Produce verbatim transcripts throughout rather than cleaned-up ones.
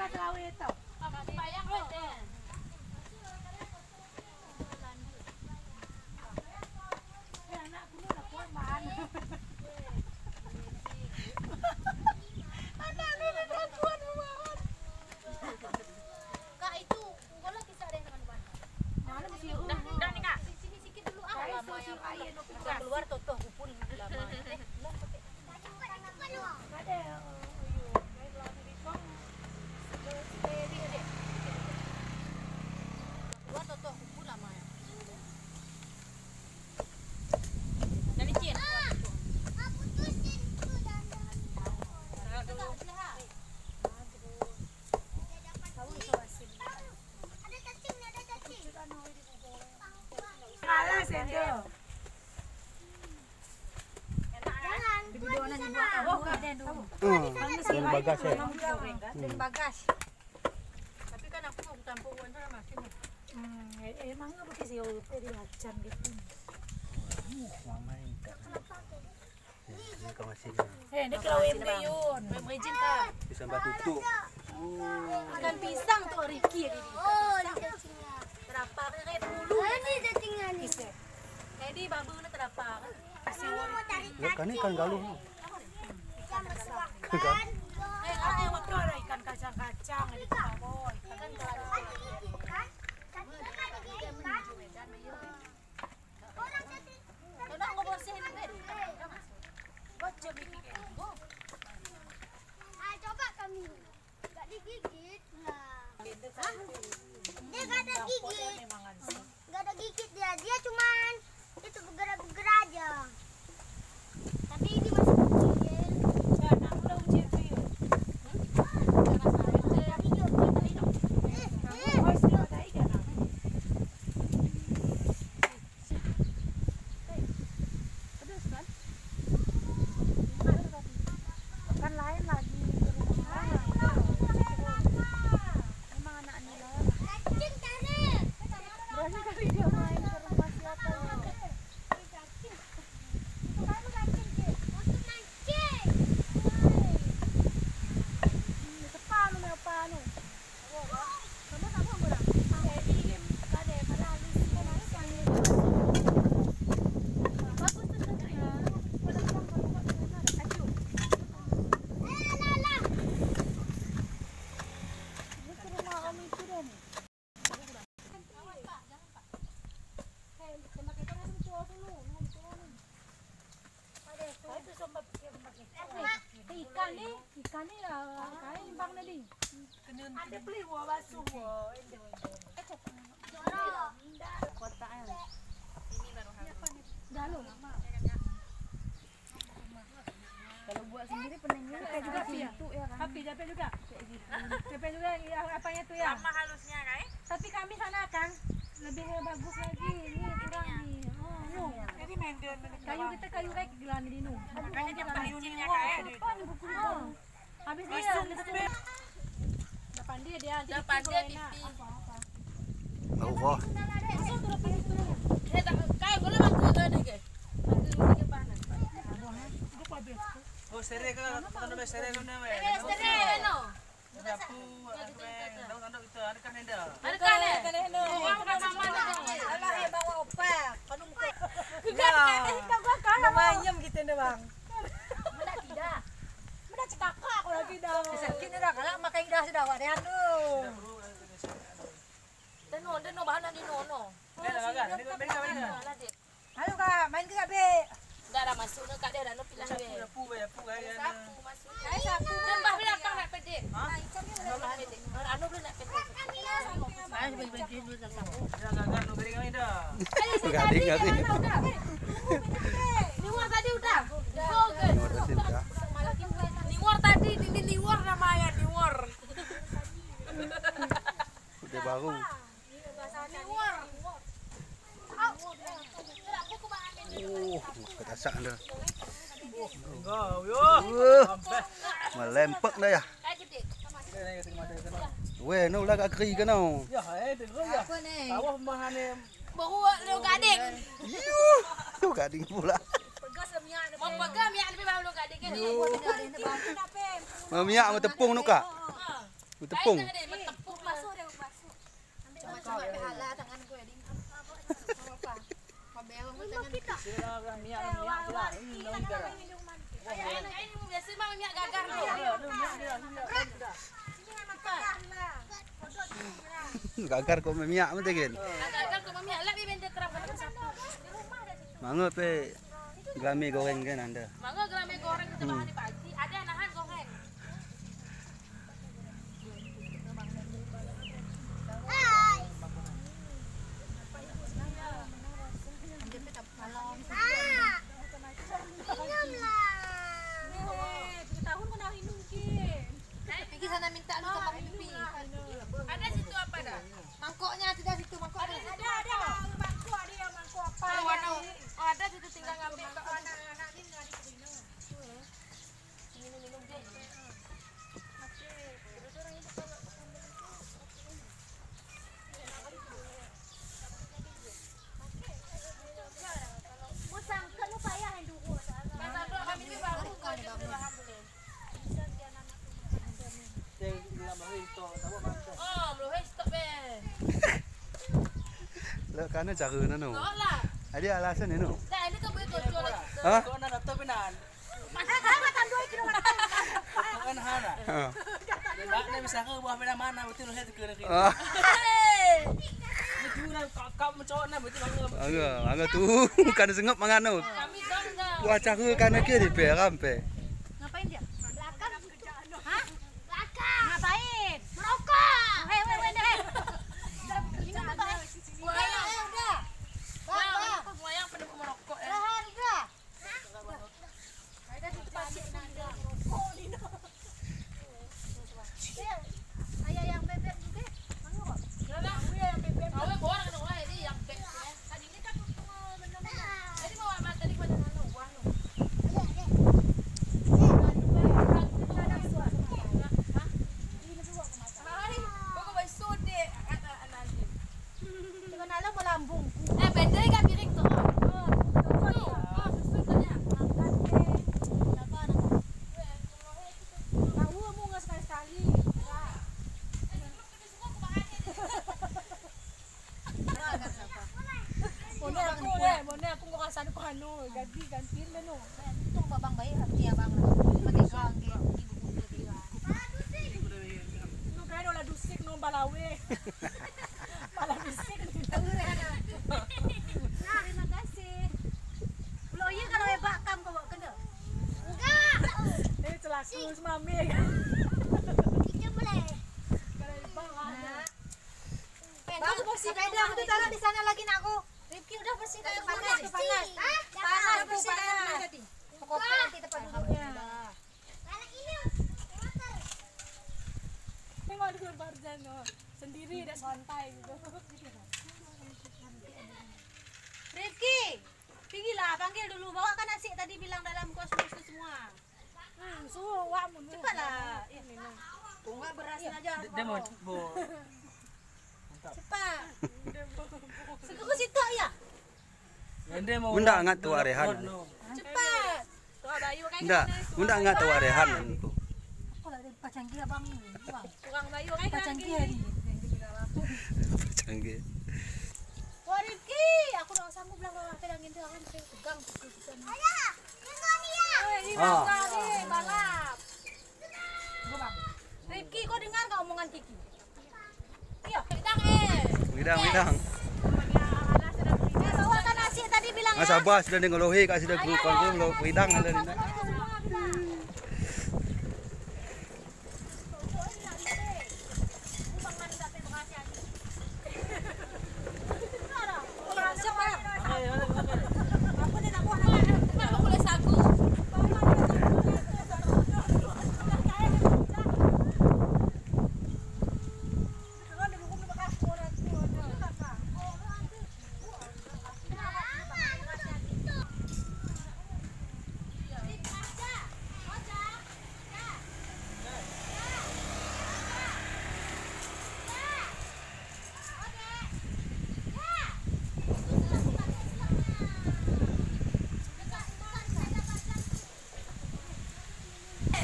Kak, itu, bola kisah deh, teman-teman. Mana masih? Dah, dah nih, Kak. Sini, sini sikit dulu, ah. Lama ya. Keluar, toto, kupun lama. Keluar, toto, kupun lama ya. Nah, licin. Taruh dulu. Kalah sendok. Hmm. Yang bagas ya. Hmm. Bagas. Tapi kan aku mau tampung uang sana makin. Hmm, eh, emang apa sih, oh, itu dilacang gitu. Uh, mama ini. Ini kau masih. Eh, ini kalau M D yun. Mem izin, Kak. Pisang batu tu. Ikan pisang tu, Riki ya, Didi. Ikan pisang. Terapa, kayak bulu. Ini cacingnya nih. Bisa. Jadi babu ni terapa, kan? Lo kan ikan galuh. Ikan. Eh, ada waktu ada ikan kacang-kacang, ada ikan kabo, ikan galuh. Kena ngobrol sini, Ben. Bocor dikit, Ben. Ah, coba kami. Gak digigit. Nah. Hah? Dia gak ada gigit. Gak ada gigit dia. Dia cuman itu bergerak-bergerak aja. Tapi ini masih kecil. Kan lain lagi. Emang anak ini lah. Berani kali dia main ke rumah siapa ya? Ikan ni, ikan ni, ah, kai imbang na ding. Ada beli wo, basuh wo. Kota, eh. Ini baru habis. Dah lo. Kalau buat sendiri pening juga. Capek juga, Pi, ya? Itu ya kan. Tapi capek juga. Kayak gitu. Capek juga, ya, apanya tuh ya? Lama halusnya, kan? Tapi kami sana kan lebih bagus lagi. Ini kurang nih. Oh, ini. Jadi main dia, main dia. Kayu kita kayu kayak gila nih, Dino. Makanya dia pakai cincinnya, kan? Depan buku itu. Habis dia. Depan dia, dia. Depan dia, Didi. Tahu kok. Langsung turun, turun, turun. Eh, tak, kayak boleh bantu ke, deh, ke? Bantu ke panas. Oh, sere ke, bukan namanya sere, namanya. Eh, sere, no. Ada apa? Ada apa? Tahu, tahu itu, ada kan, ada? Ada kan, eh? Ada kan, eh? Alah, eh, bawa opa. Kanum ke. Kagak, eh, kagak kalah. Manyem kita ni, Bang. Mana tidak? Mana cekaka kalau tidak? Sakit ni dah, kalau makan dah sudah, wadah tu. Deno, deno, bahan ni, no, no. Ayo, Kak, main ke, Kak, be? Ndak ada masuk, no, Kak, dia ada, no, pilah, be. Sapu, sapu, sapu, ya, ya. Sapu, masuk. Ayo, sapu. Tembak belakang nak pedek. Hah? Anu belum nak pedek. Ayo, bagi, bagi dulu, sapu. Ya, Kak, Kak, no, beri kami dah. Ayo, tadi, tadi, tadi. Niwar tadi udah. Oke. Niwar tadi, ini niwar namanya, niwar. Udah baru. Oh, ketasak dah. Enggak, yo. Uh, melempek dah ya. Weh, no lah gak keri ke no. Ya, eh, dengar ya. Apa ni? Tahu mana ni? Baru lo gading. Yuh, lo gading pula. Mau pegang minyak lebih baru lo gading kan? Yuh. Minyak mau tepung no, Kak. Ah. Tepung. Masuk deh, masuk. Cuma-cuma pahala tangan gue, ding. Apa-apa. Mabel, tangan. Sila, minyak, minyak, sila. Ini, ini, ini. Gagar ko memiak mete gen. Gagar ko memiak, lak bibente terang pada sapu. Manga pe gelami goreng gen anda. Manga gelami goreng kita makan di pagi. Ada nahan goreng. Minumlah. Tujuh tahun kena minum ki. Pergi sana minta lu sama Pipi. Ada situ apa dah? Mangkoknya tidak situ, mangkok ada. Ada, ada, ada. Mangkok ada yang mangkok apa? Kalau warna ada situ tinggal ngambil. Kalau anak-anak ini nggak diterima. Minum-minum dia. Lo kana jago na no. Ada alasan ya no. Hah? Kan hana. Heeh. Makna bisa ke buah pena mana betul he tu kena kena. Ah. Ini tu na kap kap mencoba na betul bang. Angga, angga tu kana sengap mangano. Buah jago kana ke di pe rampe. Ngapain dia? Belakang. Hah? Belakang. Ngapain? Merokok. Hei, hei, hei, hei. Minum apa, eh? Buaya. Eh, udah. Bang, bang. Buaya penuh merokok ya. Lahan udah. Coba nalo melambung. Eh, beda ka piring tu. Oh, oh, susun tanya. Angkat, eh. Siapa anak? Tahu kamu nggak sekali-sekali. Mone aku, eh, mone aku nggak kasar ku anu, ganti, ganti deh, no. Untung babang baik, hati abang. Mati kau, angge, ibu, ibu, ibu. Lu kira olah dusik, no, balawe. Malah bisik. Nah, terima kasih. Lo iya kalau hebat kam kau kena. Enggak. Eh, celaku semame. Kita boleh. Kalau hebat kan. Nah. Bang, bersih sepeda itu taruh di sana lagi, nakku. Rifki udah bersih, panas, panas. Hah? Panas, bersih panas. Pokoknya nanti tempat duduknya. Tengok di Barjan, oh. Sendiri dia santai gitu. Rifki, pergilah panggil dulu, bawakan nasi tadi bilang dalam kos itu semua. Hmm, suruh wak mun. Cepatlah. Iya. Bunga beras aja. Dia mau, bo. Cepat. Sekarang situ ya. Unda ngat tu arehan. Cepat. Unda, unda ngat tu arehan. Aku lah ada pacang gila bang. Kurang bayu kan. Pacang gila ni. Pacang gila. Wah, Rifki, aku dah sanggup lah kalau pegang itu akan pegang. Ayah, ini dia. Balap. Rifki, kau dengar gak omongan Kiki? Iya, hidang, eh. Hidang, hidang. Eh, bawakan nasi tadi bilang ya. Sabar, sudah ni ngolohi, kasih dah guru kau tu, lo hidang ada ni.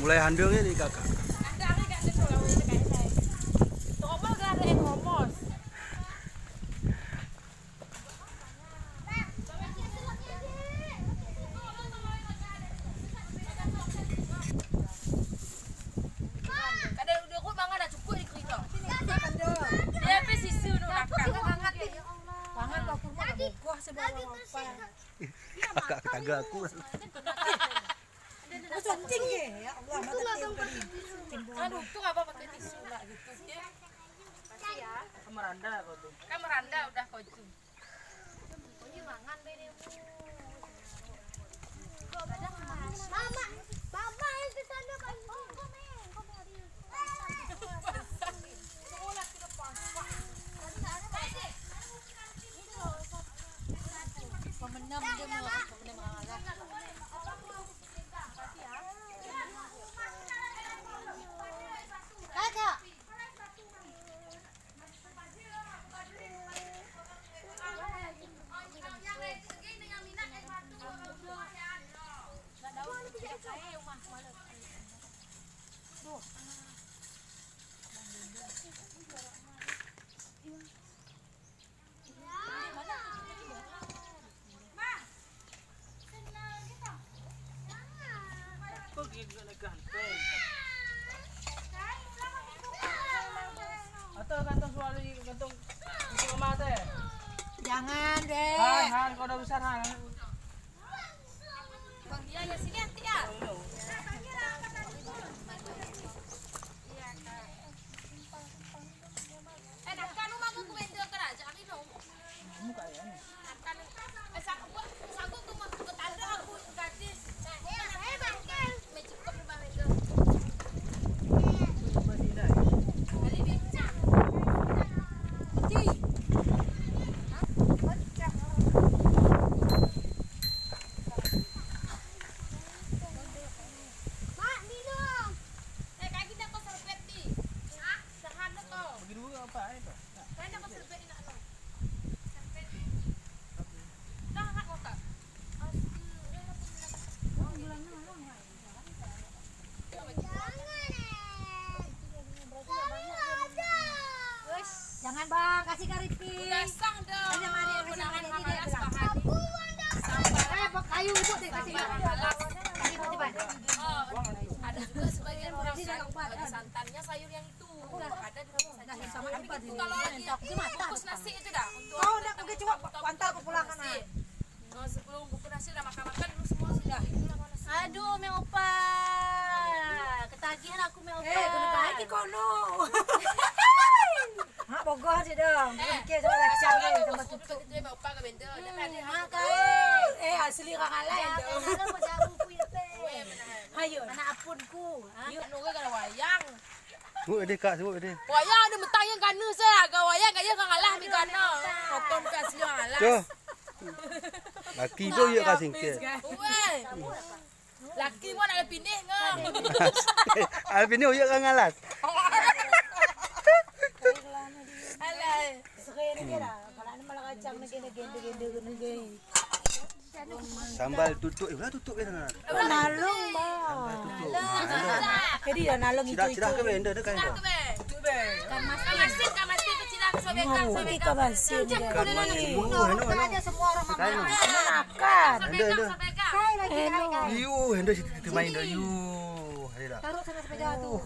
Mulai handal ya di kakak. Gaku. Oh, cantik ya. Ya Allah, mata tiap kali. Aduh, itu apa pakai tisu lah gitu, ya? Kasih ya. Kamu randa kau tuh. Kamu randa udah kau itu. Mama, mama yang ke sana kan. Pemenang dia mau, pemenang mengalah. Kakak. Atau kantong suara di kantong itu mata. Jangan deh. Han, Han, kau udah besar, Han. Bang dia ya sini, Aunty, ya. Eh, nak kan rumah aku ke bendel kerajaan ini dong. Nak kan, eh, sanggup, sanggup tu mau ke tanda aku gratis. Nah, eh, eh, bang, kan. Magic cup rumah bendel. Kali becak. Mak, minum. Eh, kaki dah kau serbet ni. Hah? Sahana kau. Bagi dua apa, eh, tu? Mana kau serbet ni nak kau? Serbet ni. Dah, nak kau tak? Jangan, Bang, kasih ke Rifki. Udah sah dah. Kasih sama dia, kasih sama dia, ini dia bilang. Eh, bak kayu ibu deh, kasih. Kasih ibu, cepat. Oh, ada juga sebagian orang kan bagi santannya sayur yang itu. Ada di rumah saja. Tapi itu kalau lagi bungkus nasi itu dah. Kau nak pergi coba antar ke pulangan, ah. Kalau sebelum buku nasi udah makan-makan dulu semua sudah. Aduh, Meng Opa. Ketagihan aku, Meng Opa. Eh, kena baik kono. Ha, bogoh je dong. Eh, oke, coba baca deh, tambah tutup. Itu ya, Meng Opa ke bendel. Hmm, makai. Eh, asli orang lain dong. Kalau mau jago ku ya, Pe. Ayo. Anak apunku. Ha? Yuk, nunggu kalau wayang. Sebut deh, Kak, sebut deh. Wayang ada metang yang gana saya, agak wayang gaya ngalah mi gana. Kokom kasih ngalah. Tuh. Laki tu ya kasih ke. Weh. Laki mau nak pindah ngah. Alpini uyak ngalas. Alah. Sekali ni kira. Kalau ni malah kacang ni gini, gini, gini, gini. Sambal tutuk, eh, ulah tutuk ya, nah. Nalung, Bang. Sambal tutuk. Nalung. Jadi ya nalung itu, cidah, cidah itu. Ke benda, ada kain tu. Cidah ke be. Tutuk be. Ikan masin, ikan masin, cidah ke sobek, sobek. Oh, ikan masin. Ikan masin. Oh, anu, anu. Ada semua orang makan. Makan. Anu, anu. Hai, lagi, hai, hai. Iyo, anu, situ, situ main dah. Iyo, hai dah. Taruh sana sepeda tu.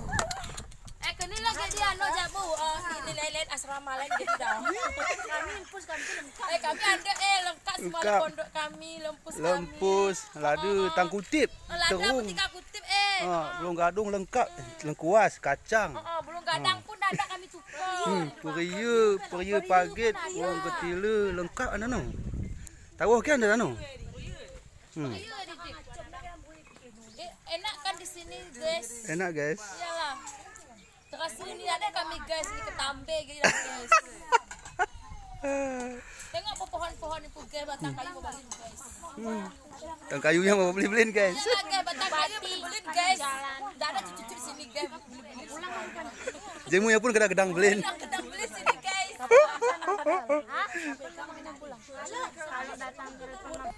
Eh, kini lagi dia, anu, jabu. Oh, ini lain-lain asrama lain jadi dah. Kami lempus, kami tu lengkap. Eh, kami ada, eh, lengkap semua. Lengkap. Pondok kami, lempus kami. Lempus, ladu, oh, oh. Tangkutip. Oh, ladu, terung. Tangkutip, eh. Ah, oh. Belum gadung lengkap, lengkuas, kacang. Oh, oh, belum gadang pun dah ada kami tukar. Hmm, peria, peria paget, belum ketila, lengkap anu, anu. Tahu kan dah, anu? Hmm. Peria, Dik. Eh, enak kan di sini, guys? Enak, guys. Iyalah. Terasa ini ada kami, guys, ini ketambe gila, guys. Tengok pohon-pohon itu, guys, batang kayu mau beli, guys. Hmm. Batang kayu yang mau beli-beliin, guys. Iya, guys, batang kayu beli-beliin, guys. Ndak ada cucu-cucu sini, guys. Jemu ya pun kadang-kadang beliin. Kadang-kadang beli sini, guys. Hah? Kalau datang ke rumah.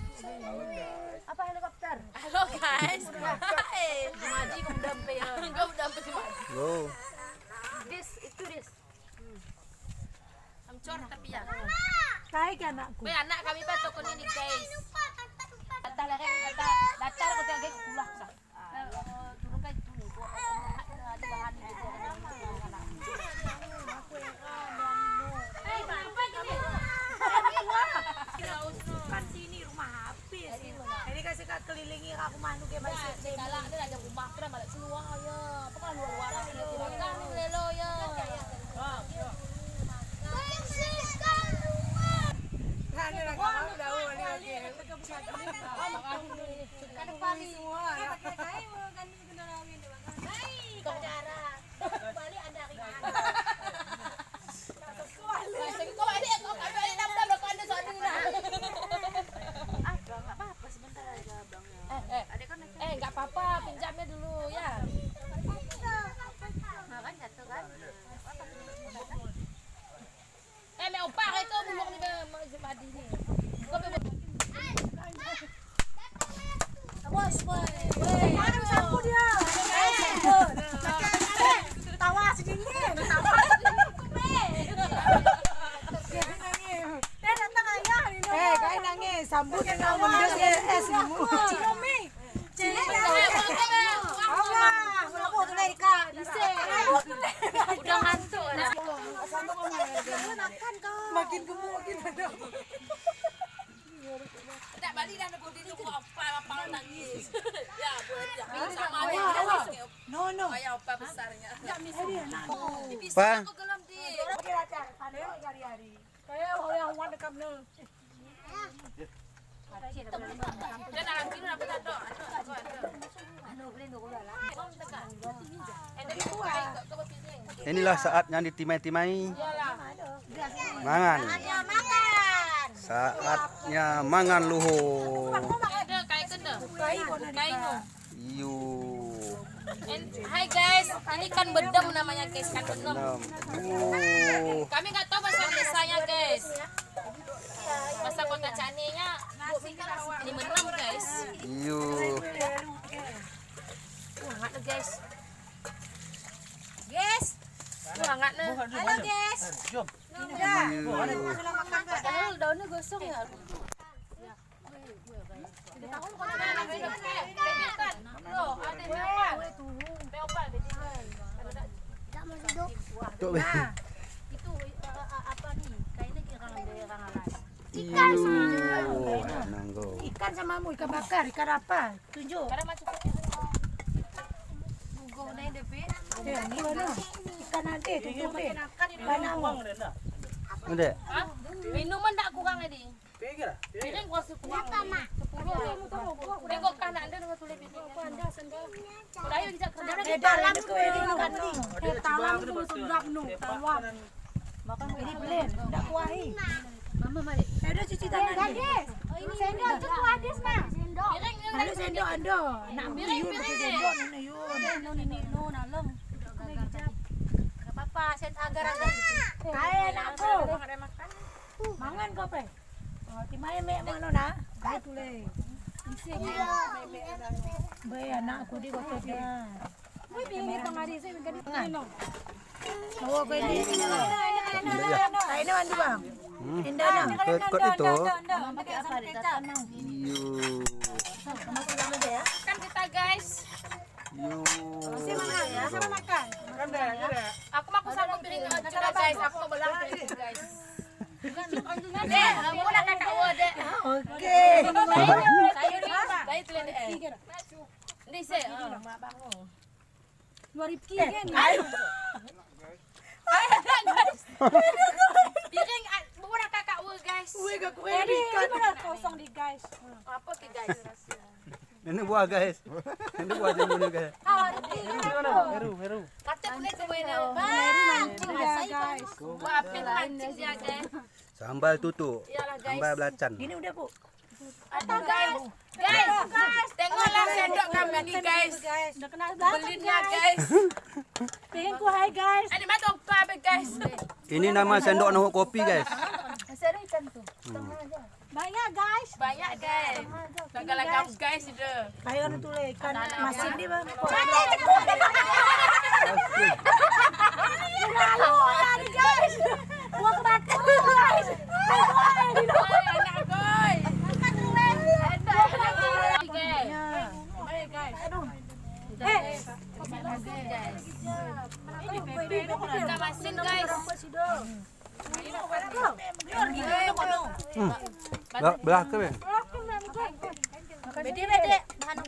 Apa helikopter? Halo, guys. Hai. Maji, kau udah sampai ya? Enggak, udah sampai sini. Loh. Dis, itu dis. Hmm. Amcor tapi ya. Kai ke anakku. Be, anak kami pa toko ni, guys. Datar lagi, datar, datar kau tengok, guys, pulang. Turun kai tu, kan sini rumah habis. Jadi kan Makra balik keluar ya. Apa kan luar-luar ya? Makan lelo ya. Kan paling semua ya. Hai, Kak Dara. Balik anda ringan. Eh, eh. Eh, nggak apa-apa, pinjamnya dulu ya. Nah, kan jatuh kan? Eh, me opa, itu buluk ni, me, me, madi ni. Bos, boy. Baru sapu dia. Tawa sedikit. Eh, kai nangis, sambut nang mendes, eh, eh, semua. Cinomi. Cinomi. Allah, Allah, Allah, Allah, Allah. Udah ngantuk. Makan kau. Makin gemuk, makin gemuk. Tak balik dah, nak pergi tunggu apa, apa nangis. Ya, boleh ya. Sama aja. No, no. Kayak apa besarnya. Tipis. Pa. Aku gelom di. Oke, latihan. Hari-hari. Kayak orang wan dekat no. Dia nak lagi nak apa tak? Inilah saatnya ditimai-timai. Mangan. Saatnya mangan luhur. Iyo. Hai guys, ini kan bedem namanya guys, kan bedem. Kami nggak tahu bahasa Indonesianya guys. Bahasa kota Canenya ini menang guys. Iyo. Wah, hangat nih guys. Guys. Wah, hangat nih. Halo guys. Padahal daunnya gosong ya. Ikan sama mu, ikan bakar, ikan apa? Tunjuk. Ikan ade, tunjuk deh. Mana mu? Minuman tak kurang tadi. Piring gua sepuluh. Sepuluh. Ini kok kanak dia dengan tulis piring. Udah, ayo kita kerja. Dalam tu ini kan ni. Talam tu sedap no. Talam. Makan ini blend, ndak kuahi. Mama mari. Udah cuci tangan. Sendok tu habis, Ma. Sendok. Lalu sendok ando. Nak piring, piring. Sendok ni yun. No, ni no, nalong. Enggak apa-apa, sen agar-agar. Hai, anakku. Mangan kau pe. Oh, timai me mano na. Bai tule. Isi. Bai anak aku di kota dia. Bai bini kamari saya minta di no. Oh, kau ini. Ini mana, Bang? Indah na. Kot, kot itu. Iyo. Kan kita guys. Iyo. Sama makan. Aku mau aku sama piring juga guys. Aku mau belah guys. Dek, kamu nak kakak Wo, Dek. Oke. Saya ni, saya tu, Dek. Ini saya. Dua ribu kan. Ayo. Ayo, guys. Piring, ah, mau nak kakak Wo, guys. Wo, gak kue. Ini ikan. Ini mana kosong di, guys. Apa ke, guys? Ini buah, guys. Ini buah jamu ni, guys. Heru, heru. Kata boleh ke mana? Bang. Mancing dia, guys. Buah apel mancing dia, guys. Sambal tutu. Iyalah, guys. Sambal belacan. Ini udah, Bu. Aduh, guys. Guys, guys. Tengoklah sendok kami ni, guys. Belinya, guys. Tengok, hai, guys. Ini mah tongkap, guys. Ini nama sendok nohok kopi, guys. Serius kan tu. Hmm. Banyak, guys. Banyak, guys. Lagak-lagak, guys, itu. Kayo na tule, ikan masin di bang. Lalu, lari, guys. Gua kebakar, guys. Anak, guys. Aduh. Eh. Ikan masin, guys. Hmm. Belah, belah ke, Ben? Bede, bede. Bahan.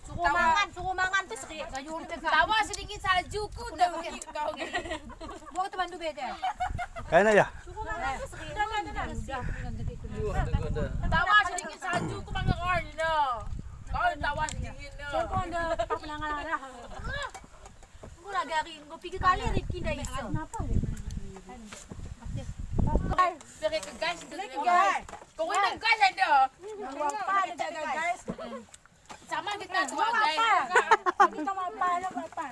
Suruh mangan, suruh mangan tu seri. Tawa sedikit salju ku dah. Bawa tu bantu beda. Kayaknya ya. Suruh mangan tu seri. Tawa sedikit salju ku mangan kau ni. Kau tawa sedikit ni. Suruh kau dah tak menangan arah. Engko lagi hari, engko tiga kali hari kita iso. Kenapa? Guys, guys. Kau ini guys ada. Apa ada jaga guys? Sama kita dua guys. Kita mau apa? Ada apa?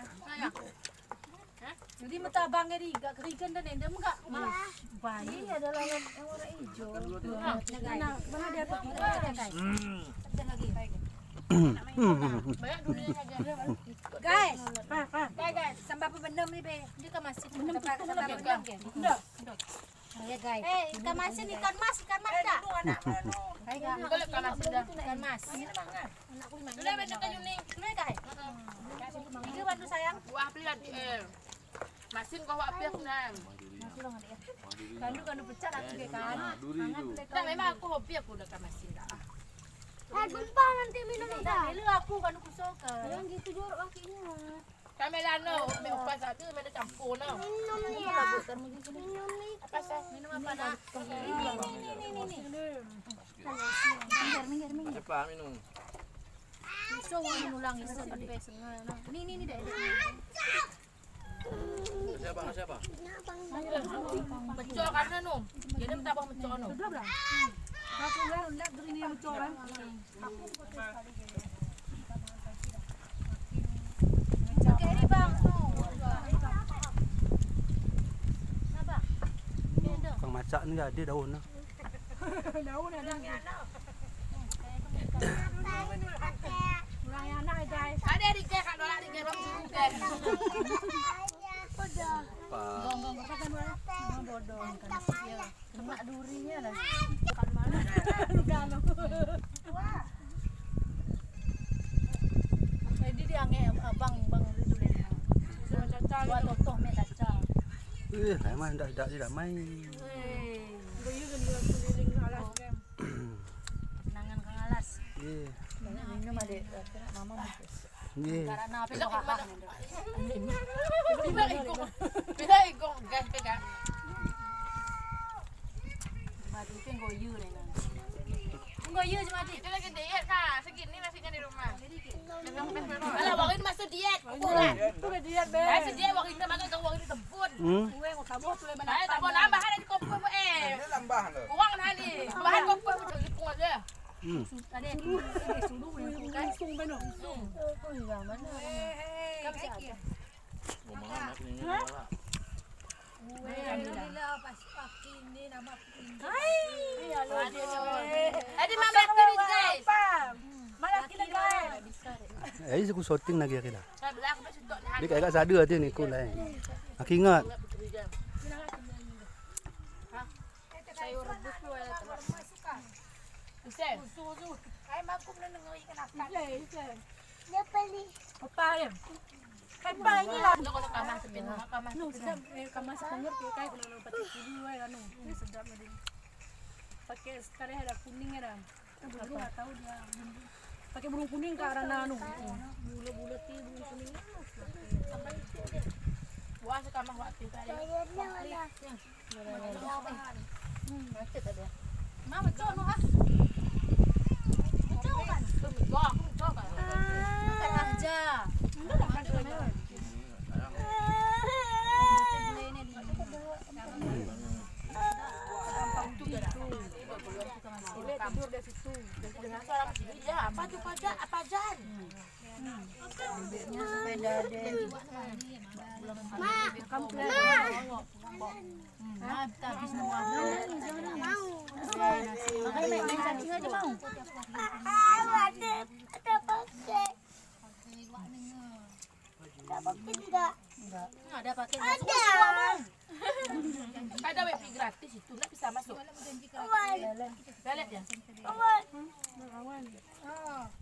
Jadi mata abang ini gak kerikan dan endam gak? Baik. Ini adalah yang warna hijau. Mana dia pergi? Ada lagi. Banyak dunia saja. Guys, guys, guys, sambal apa bendam ni be? Dia kan masih bendam, sambal bendam ke? Udah. Ya guys. Eh, ikan masin, ikan mas, ikan mas dah. Ikan mas dah. Ikan mas. Sudah bendam ke Yuning. Sudah guys. Ini bantu sayang. Wah, pelat. Masin kau wak piak nan. Kandu, kandu pecah aku ke kan. Nah, memang aku hobi aku udah ke masin dah. Eh, gempa nanti minum dah. Dulu aku kandu kusoka. Yang gitu jorok kakinya. Kami lano, me upas satu, me ada campur no. Minum ya. Minum itu. Apa sih? Minum apa nak? Ini, ini, ini, ini, ini. Minggir, minggir, minggir. Cepat minum. Iso ulang, iso sampai setengah. Ini, ini, ini dah. Siapa? Siapa? Pecah kan no. Jadi minta abang pecah no. Sudah berapa? Satu bulan, enggak beri ni pecah kan. Tukang masak ni ada daun lah. Daun ada. Ulang yang anak, guys. Ada di kek, ada di kek. Apa? Bodoh kan. Kena durinya lah. Bukan mana. Bukan. Jadi dia ange abang, bang itu dulu. Wah, totoh me caca. Eh, mai, mai, ndak, ndak, ndak, mai. Weh. Bayu kan dia keliling alas kan. Kenangan kang alas. Iya. Banyak minum, Adik. Mama. Iya. Karena apa? Pila ikong. Pila ikong, guys, pegang. Mati pun goyu deh, nah. Goyu cuma di. Itu lagi diet, nah. Segini nasinya di rumah. Kalau wang ini masuk diet, ukuran. Itu udah diet, Be. Masuk diet, wang ini makan, wang ini tempun. Hmm. Kue mau taboh tuh, mana? Ayo, taboh nambah, ada di kompor, eh. Ini nambah, loh. Uang tadi. Bahan kompor, ikung aja. Hmm. Ada yang ikung, ikung, ikung, kan? Ikung, benar. Ikung. Ikung, ikung, mana? Eh, eh, kamu siapa? Alhamdulillah, pas pakai ini nama ini. Hai. Aduh. Ada mama kiri, guys. Mana kiri, guys? Eh, aku syuting lagi kira. Dia kayak sadu hati ni ku lah. Aku ingat. Sayur rebus tu ada. Isen. Ai, makum na nungo ikan apa? Isen, isen. Dia beli. Apa ya? Kan paling lah. Kalau kamar sepin, kamar. No, sedap, eh, kamar sepin, kayak kalau pakai kudu, eh, anu. Ini sedap, anu. Pakai sekali ada kuning ada. Burung nggak tahu dia. Pakai burung kuning ke arah nanu. Bulu-bulu ti burung kuning. Wah, sekamar waktu tadi. Kayaknya mana? Hmm, macet ada. Mama, cok, no, ha? Cok, kan? Cok, cok, kan? Makan aja. Enggak, enggak, enggak. Tidur di situ. Dengan suara dia, apa tu, Pajan? Apa, Jan? Ambilnya sepeda deh. Ma. Ma. Hmm, habis semua. Mau. Pakai main, main cacing aja mau. Ah, ada, ada pakai. Ada pakai enggak? Enggak. Ada pakai. Ada. Ada wifi gratis itu, nggak bisa masuk. Awan. Balik ya? Awan.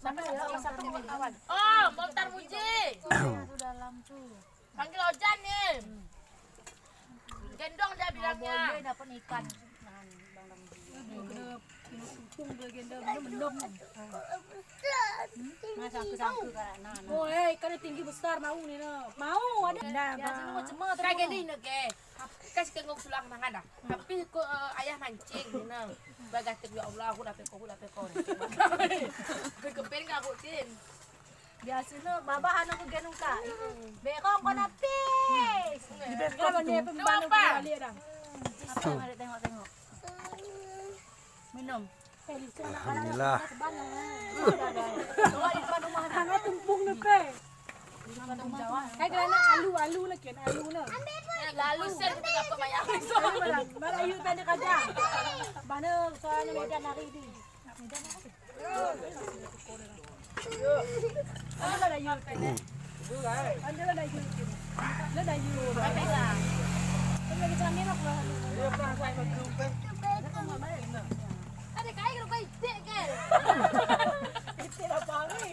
Sampai, sampai, sampai kawan. Oh, mau Tarmuji. Sudah dalam tuh. Panggil Ojan nih. Gendong dia bilangnya. Boleh dapat ikan. Nah, Bang Ramji. Aduh, kena, kena Masa aku sangka karak na, na. Oh, eh, kan tinggi besar mau ni na. Mau ada. Nah, ya, sini mau cemat. Kayak gini ni ke. Kasih kengok sulang tangan dah. Tapi ko, eh, ayah mancing na. Bagatik, "Ya Allah, aku dapat kau, aku dapat kau." Kepen ka aku tin. Biasa na baba anak ku genung ka. Bekong ko na pis. Di bekong tu. Apa? Tengok, tengok. Minum. Alhamdulillah. Hangat tumpung na pe. Kai kena alu, alu na ken, alu na. Lalu sen kita apa mayang. Bala, bala yu tadi kaja. Bana soalnya medan hari di. Medan hari. Anu lada yul kini. Anu lada yul kini. Lada yul. Ada kai kau kai tek ke. Tek apa ni?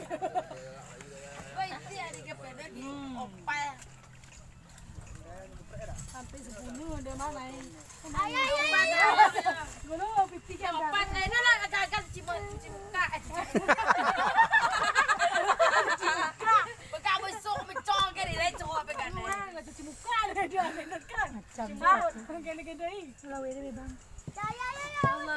Kai tek ada ke pede ni. Opa. Sampai sepuluh dia mana, eh? Ay, ay, ay, ay. Guna mau pipih kan. Empat, eh, na, na, agak-agak cuci mu-, cuci muka, eh, cuci muka. Baka besok mencong ke, dia cowok apa kan, eh? Orang nggak cuci muka, dia, dia, dia kan. Cuci muka. Gini-gini, eh. Sulawesi, Bang. Ya, ya, ya, ya.